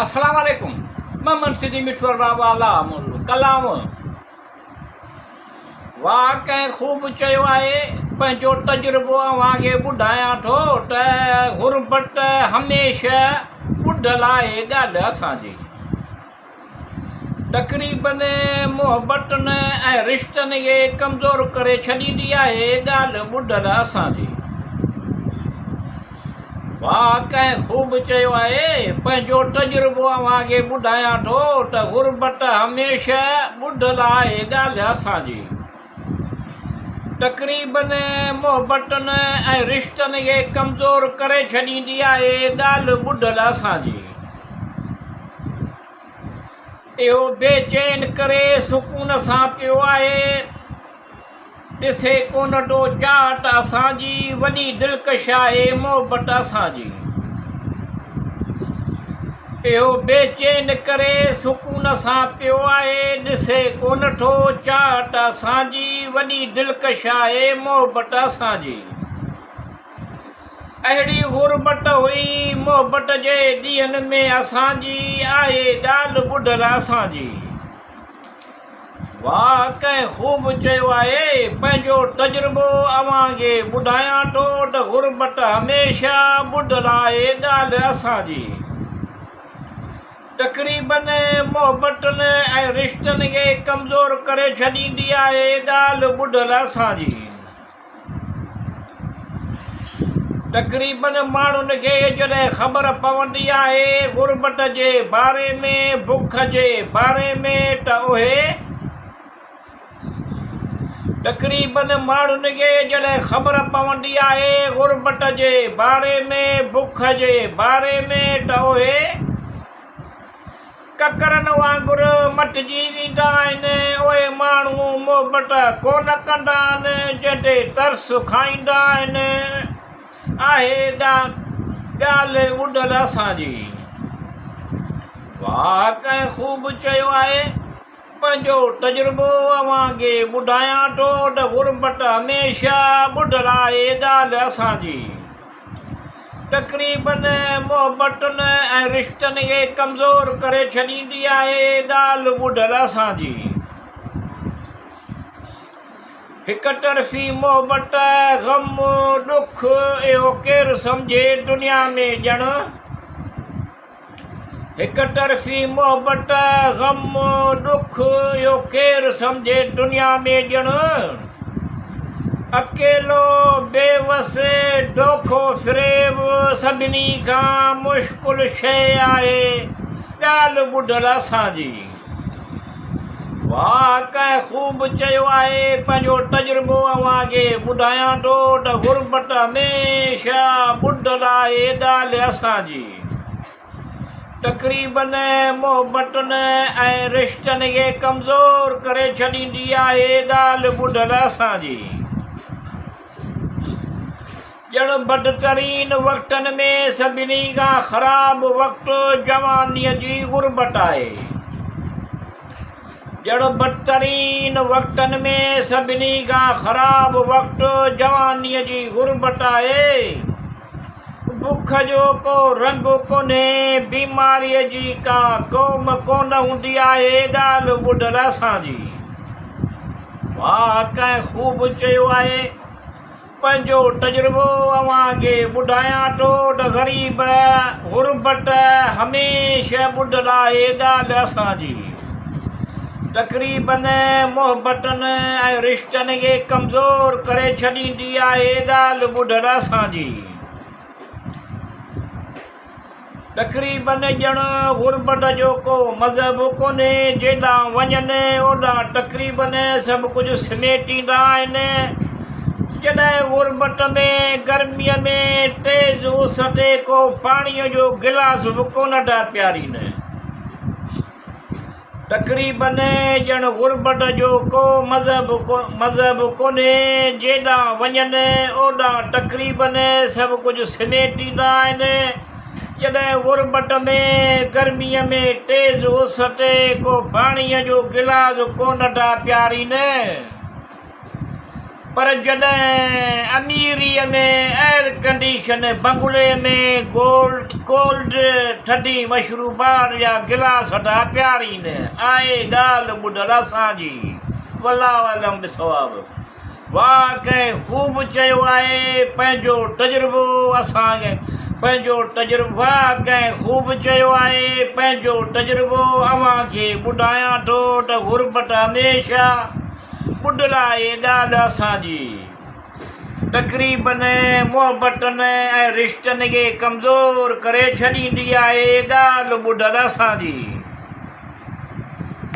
السلام عليڪم محمد سنڌي مٺو ارباب والا ڪلام واھ ڪنهن خوب چيو آهي پنهنجو تجربو اوهان کي ٻڌايان ٿو ته غربت هميشه ٻڌل آهي ڳالهه اسان جي تقريبن محبتن ۽ رشتن کي ڪمزور ڪري ڇڏيندي آهي ڳالهه ٻڌل اسان جي. واهه ڪنهن خوب چيو آهي پنهنجو تجربو اوهان کي ٻڌايان ٿو ته غربت هميشه ٻڌل آهي ڳالهه اسان جي. تقريبن محبتن ۽ رشتن کي ڪمزور ڪري ڇڏيندي آهي ڳالهه ٻڌل اسان جي. اهو بي چين ڪري سڪون سان پيو آهي. ڏسي ڪونه ٿو چاهت اسان جي، وڏي دلڪش آهي محبت اسان جي. اهو بي چين ڪري سڪون سان پيو آهي. ڏسي ڪونه ٿو چاهت اسان جي، وڏي دلڪش آهي محبت اسان جي. اهڙي غربت هئي محبت جي ڏينهن ۾ اسان جي آهي ڳالهه ٻڍل اسان جي. واهه ڪنهن خوب چيو آهي پنهنجو تجربو اوهان کي ٻڌايان ٿو ته غربت هميشه ٻڍل آهي ڳالهه اسان جي. تقريبن محبتن ۽ رشتن کي ڪمزور ڪري ڇڏيندي آهي ڳالهه ٻڍل اسان جي. تقريبن ماڻهن کي جڏهن خبر پوندي آهي غربت جي باري ۾ بک جي باري ۾ ته اهي تقريبن ماڻهن کي جڏهن خبر پوندي آهي غربت جي باري ۾ بک جي باري ۾ ته اهي ڪڪرن وانگر مٽجي ويندا آهن. اهي ماڻهو محبت ڪونه ڪندا آهن، جنهن تي ترس کائيندا آهن. آهي ڳالهه ٻڍل اسان جي. واهه ڪنهن خوب چيو آهي. پنهنجو تجربو اوهان کي ٻڌايان ٿو ته غربت هميشه ٻڍل آهي ڳالهه اسان جي. تقريبن محبتن ۽ رشتن کي ڪمزور ڪري ڇڏيندي آهي ڳالهه ٻڍل اسان جي. هڪ طرفي محبت، غم، ڏک اهو ڪير سمجهي دنيا ۾ ڄڻ. هڪ طرفي محبت، غم، ڏک اهو ڪير سمجهي دنيا ۾ ڄڻ اڪيلو بي وس دوکو فريب سڀني کان مشڪل شيء آهي ڳالهه ٻڍل اسان جي. واهه ڪنهن خوب چيو آهي پنهنجو تجربو اوهان کي ٻڌايان ٿو ته غربت هميشه ٻڍل آهي ڳالهه اسان جي. تقريبن محبتن ۽ رشتن کي ڪمزور ڪري ڇڏيندي آهي ڳالهه ٻڍل اسان جي. ڄڻ بدترين وقتن ۾ سڀني کان خراب وقت جوانيء جي غربت آهي. ڄڻ بدترين وقتن ۾ سڀني کان خراب وقت جوانيء جي غربت آهي. بک جو ڪو رنگ ڪونهي، بيماريء جي ڪا قوم ڪونه هوندي آهي، ڳالهه ٻڍل اسان جي. واهه ڪنهن خوب چيو آهي، پنهنجو تجربو اوهان کي ٻڌايان ٿو ته غريب، غربت، هميشه ٻڍل آهي، ڳالهه اسان جي. تقريبن محبتن ۽ رشتن کي ڪمزور ڪري ڇڏيندي آهي ڳالهه ٻڍل اسان جي. تقريبن ڄڻ غربت جو ڪو مذهب ڪونهي جيڏانهن وڃن اوڏانهن تقريبن سڀ ڪجهه سميٽيندا آهن. جڏهن غربت ۾ گرميء ۾ تيز اس تي ڪو پاڻيء جو گلاس به ڪونه ٿا پيارين. تقريبن ڄڻ غربت جو ڪو مذهب مذهب ڪونهي، جيڏانهن وڃن اوڏانهن تقريبن سڀ ڪجهه سميٽيندا آهن. جڏهن غربت ۾ گرميء ۾ تيز اس تي ڪو پاڻيء جو گلاس ڪونه ٿا پيارين. پر جڏهن اميريء ۾ ايئر ڪنڊيشن بنگلي ۾ گولڊ ڪولڊ ٿڌي مشروبات جا گلاس ٿا پيارين. آهي ڳالهه ٻڌل اسان جي. والله اعلم بالصواب. واهه ڪنهن خوب چيو آهي پنهنجو تجربو اسان پنهنجو تجربو واهه ڪنهن خوب چيو آهي پنهنجو تجربو اوهان کي ٻڌايان ٿو ته غربت هميشه ٻڏل آهي ڳالهه اسان جي تقريبن محبتن ۽ رشتن کي ڪمزور ڪري ڇڏيندي آهي ڳالهه ٻڏل اسان جي.